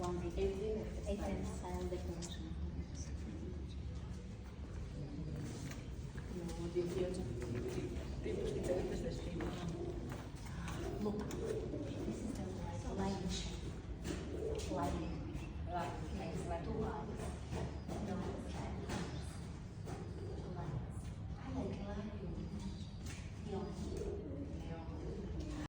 Laundry. 18 style decoration. Como 18 tipos diferentes de estilos. Look.